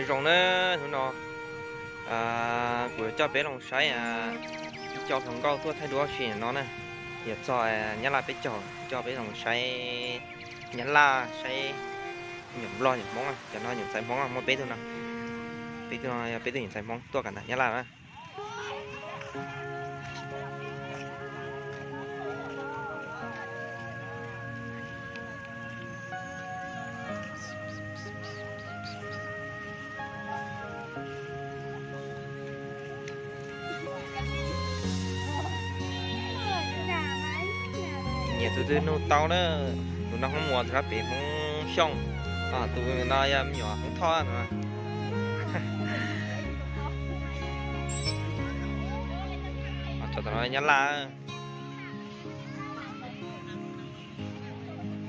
Zoo na, hnub no kuv coj peb los saib ib co hluas nkauj tuaj thaij duab si no na. Yog txog Nyab Laj peb caug, coj peb los saib Nyab Laj, saib me nyuam Nplog me nyuam Hmoob. Cov no nyuam ntxhais Hmoob, muaj peb tug no, peb tug no yog peb tug nyuam ntxhais Hmoob tuaj kawm ntawv Nyab Laj na. Nyiam tus twg nug tau na. Tus no Hmoob Muas, tus no pem Hmoob Xyooj, tus no yog me nyuam Hmoob Thoj no. Cov tom no Nyab Laj.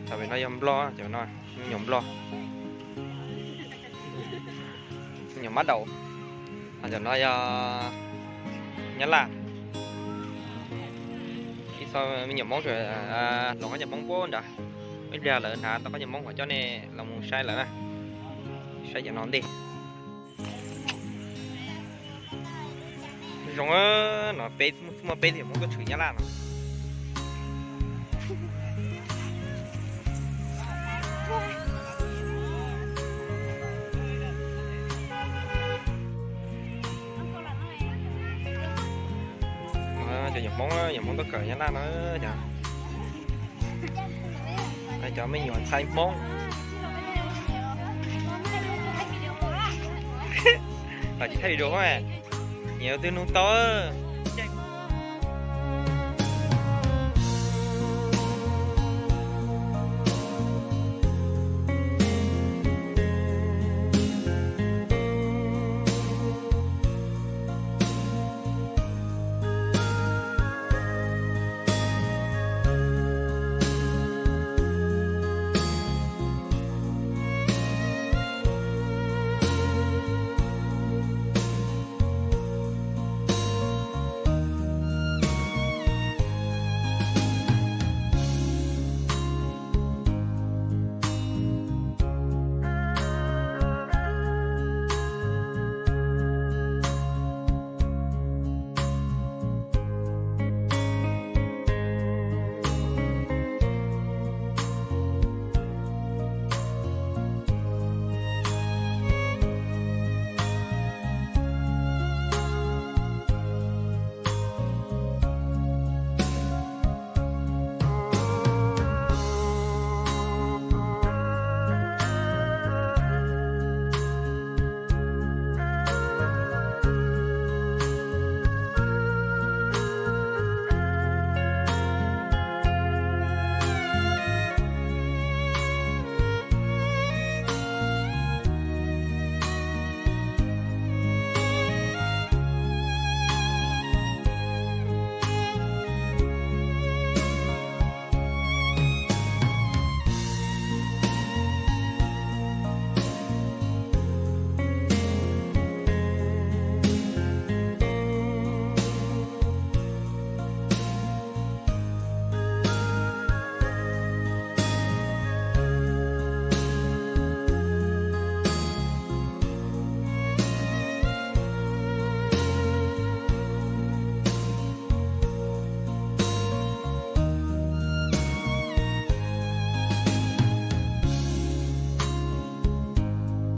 Cov pem no yog Nplog, cov no me nyuam Nplog, me nyuam mab daum. Cov no yog Nyab Laj. Ib txhia me nyuam Hmoob, hluas nkauj nyuam Hmoob puag nrad. Ib pliag lawv hnav tau koj nyuam Hmoob kuv coj nej los mus saib lawv na. Saib cov no ntej. Zoo no, peb muaj peb tug Hmoob tuaj tshwm Nyab Laj no. Cov nyuam Hmoob, nyuam Hmoob tuaj kawm Nyab Laj no. Cov me nyuam ntxhais Hmoob. Los tsis thaij video, nyiam tus twg nug tau.